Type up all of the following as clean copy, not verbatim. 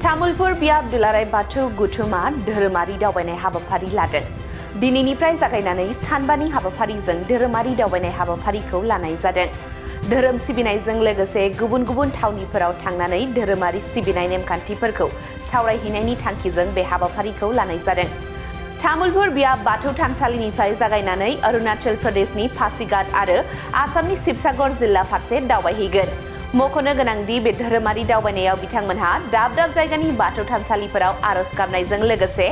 तामुलपुर बियाब दुलाराय बाथौ गुथुमा धोरोमारि दावबायनाय हाबाफारि लादों। दिनैनिफ्राय जागायनानै सानबानि हाबाफारिजों धोरोमारि दावबायनाय हाबाफारिखौ लानाय जादों। धोरोम सिबिनायजों लोगोसे गुबुन गुबुन थावनिफोराव थांनानै धोरोमारि सिबिनाय नेमखान्थिफोरखौ सावरायहैनायनि थांखिजों बे हाबाफारिखौ लानाय जादों। तामुलपुर बियाब बाथौ थानसालिनिफ्राय जागायनानै अरुणाचल प्रदेशनि पासीघाट आरो आसामनि शिबसागर जिल्ला फारसे दावबायहैगोन। मख'नो गोनांदि बे धोरोमारि दावबायनायाव बिथांमोनहा दाब दाब जायगानि बाथौ थानसालिफोराव आरज गाबनायजों लोगोसे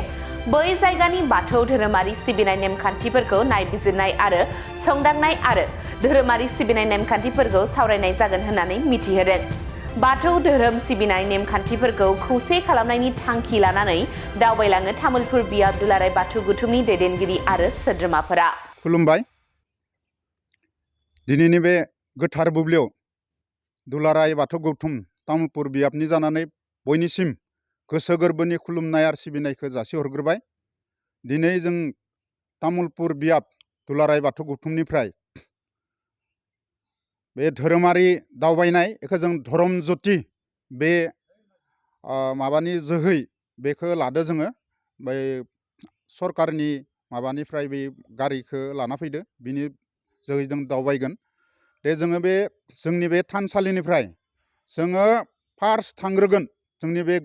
बै जायगानि बाथौ धोरोमारि सिबिनाय नेमखान्थिफोरखौ नायबिजिरनाय आरो संदांनाय आरो धोरोमारि सिबिनाय नेमखान्थिफोरखौ सावरायनाय जागोन होननानै मिथिहोदों। बाथौ धोरोम सिबिनाय नेमखान्थिफोरखौ खौसे खालामनायनि थांखि लानानै दावबायलाङो तामुलपुर बियाब दुलाराय बाथौ गुथुमनि दैदेनगिरि आरो सोद्रोमाफोरा। खुलुमबाय। दिनैनि बे गोथार बुब्लियाव दुलाराय बाथौ गौथुम तामुलपुर बियाबनि जानानै बयनिसिम गोसो गोरबोनि खुलुमनाय आरो सिबिनायखौ जासिहरग्रोबाय। दिनै जों तामुलपुर बियाब दुलाराय बाथौ गौथुमनिफ्राय बे धोरोमारि दावबायनाय बेखौ जों धरम ज्योति बे माबानि जोहै बेखौ लादो जोङो बै सरकारनि माबानिफ्राय बे गारिखौ लाना फैदो बिनि जोहै जों दावबायगोन। दे जोङो बे जोंनि बे थानसालिनिफ्राय जोङो फार्स्ट थांग्रोगोन। जोंनि बे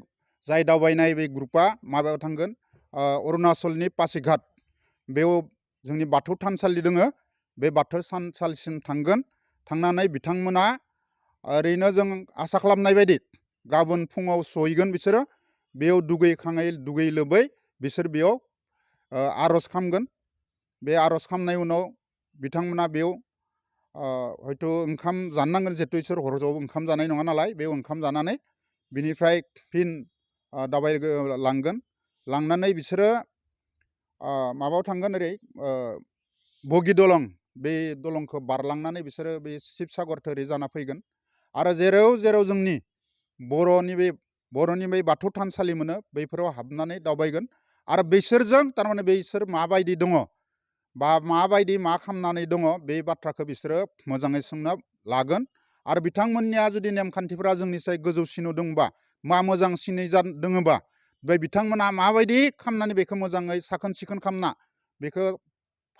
जाय दावबायनाय बे ग्रुपआ माबायाव थांगोन अरुणाचलनि पासीघाट बेयाव जोंनि बाथौ थानसालि दोङो। बे बाथौ थानसालिसिम थांगोन। थांनानै बिथांमोना ओरैनो जों आसा खालामनाय बायदि गाबोन फुङाव सहैगोन। बिसोरो बेयाव दुगै लोबै बिसोर बेयाव आरज खालामगोन। बे आरज खालामनाय उनाव बिथांमोना बेयाव हयथ' ओंखाम जानो नांगोन, जिहेथु इसोर हराव ओंखाम जानाय नङा नालाय। बे ओंखाम जानानै बिनिफ्राय फिन लांगोन। लांनानै बिसोरो माबायाव थांगोन, ओरै बगि दलं बे दलंखौ बारलांनानै बिसोरो बे शिबसागर ओरै जाना फैगोन। आरो जेराव जेराव जोंनि बर'नि बे बाथौ थानसालि मोनो बैफोराव हाबनानै दावबायगोन। आरो बिसोरजों थारमाने बिसोर माबायदि दङ बा माबायदि मा खालामनानै दङ बे बाथ्राखौ बिसोरो मोजाङै सोंना लागोन। आरो बिथांमोननिया जुदि नेमखान्थिफोरा जोंनिसाय गोजौसिनाव दंबा, मा मोजांसिनै दोङोबा, बे बिथांमोना माबायदि खालामनानै बेखौ मोजाङै साखोन सिखोन खालामना बेखौ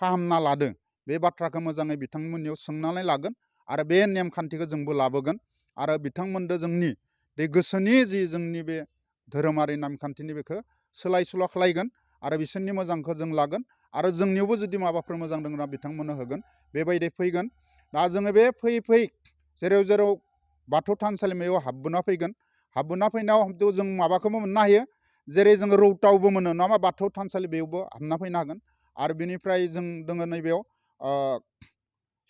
फाहामना लादों बे बाथ्राखौ मोजाङै बिथांमोननियाव सोंनानै लागोन। आरो बे नेमखान्थिखौ जोंबो लाबोगोन। आरो बिथांमोनजों जोंनि बे गोसोनि जि जोंनि बे धोरोमारि नेमखान्थिनि बेखौ सोलाय सोल' खालायगोन। आरो बिसोरनि मोजांखौ जों लागोन। आरो जोंनियावबो जुदि माबाफोर मोजां दङब्ला बिथांमोननो होगोन। बेबायदि फैगोन। दा जोङो बे फैयै जेराव जेराव बाथौ थानसालिमायाव हाबबोना फैगोन। हाबबोना फैनायाव जों माबाखौबो मोननो हायो, जेरै जोङो रौतायावबो मोनो नङा होनबा, बाथौ थानसालि बेयावबो हाबना फैनो हागोन। आरो बिनिफ्राय जों दङ नैबेयाव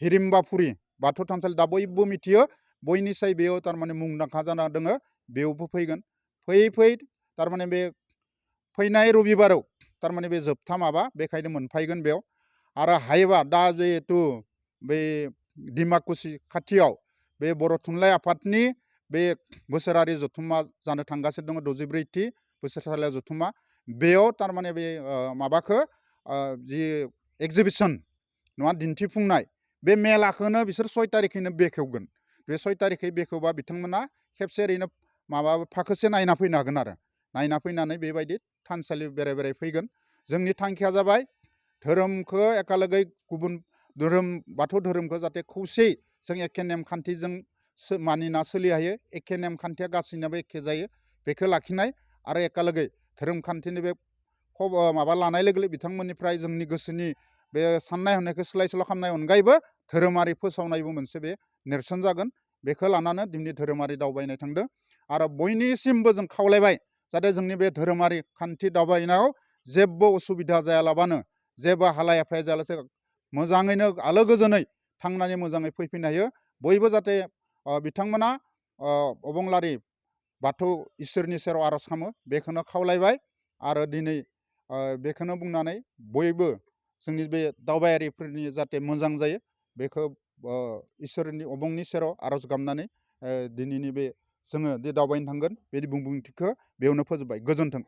हिरिम्बाफुरि बाथौ थानसालि, दा बयबो मिथियो, बयनिसाय बेयाव थारमाने मुंदांखा जाना दङ। बेयावबो फैगोन। फैयै थारमाने बे फैनाय रबिबाराव थारमाने बे जोबथा माबा बेखायनो मोनफैगोन बेयाव। आरो हायोबा दा जिहेथु बे डिमाकुसि खाथियाव बे बर' थुनलाइ आफादनि बे बोसोरारि जथुम्मा जानो थांगासिनो दङ, 64थि बोसोरसालिया जथुम्मा। बेयाव थारमाने बे माबाखौ जि एक्जिबिसन नङा दिन्थिफुंनाय बे मेलाखौनो बिसोर 6 तारिखैनो बेखेवगोन। बे 6 तारिखै बेखेवबा बिथांमोना खेबसे ओरैनो माबा फाखोसे नायना फैनो हागोन। आरो नायना फैनानै बेबायदि थानसालि बेराय फैगोन। जोंनि थांखिया जाबाय धोरोमखौ एकालगै गुबुन धोरोम बाथौ धोरोमखौ जाहाथे खौसेयै जों एखे नेमखान्थिजों मानिना सोलिनो हायो। एखे नेमखान्थिया गासैनाबो एखे जायो बेखौ लाखिनाय। आरो एकालगै धोरोम खान्थिनि बे माबा लानाय लोगो लोगो बिथांमोननिफ्राय जोंनि गोसोनि बे साननाय हनायखौ सोलाय सोल' खालामनाय अनगायैबो धोरोमारि फोसावनायबो मोनसे बे नेरसोन जागोन। बेखौ लानानै दिनै धोरोमारि दावबायनाय थांदों। आरो बयनिसिमबो जों खावलायबाय जाहाथे जोंनि बे धोरोमारि खान्थि दावबायनायाव जेबो उसुबिदा जायालाबानो, जेबो हालाय हाफाय जायालासे मोजाङैनो आलो गोजोनै थांनानै मोजाङै फैफिननो हायो। बयबो जाहाथे बिथांमोना अबंलारि बाथौ इसोरनि सेराव आरज खालामो बेखौनो खावलायबाय। आरो दिनै बेखौनो बुंनानै बयबो जोंनि बे दावबायारिफोरनि जाहाथे मोजां जायो बेखौ इसोरनि अबंनि सेराव आरज गाबनानै दिनैनि बे जोङो जे दावबायनो थांगोन बे बिबुंथिखौ बेयावनो फोजोबबाय। गोजोन्थों।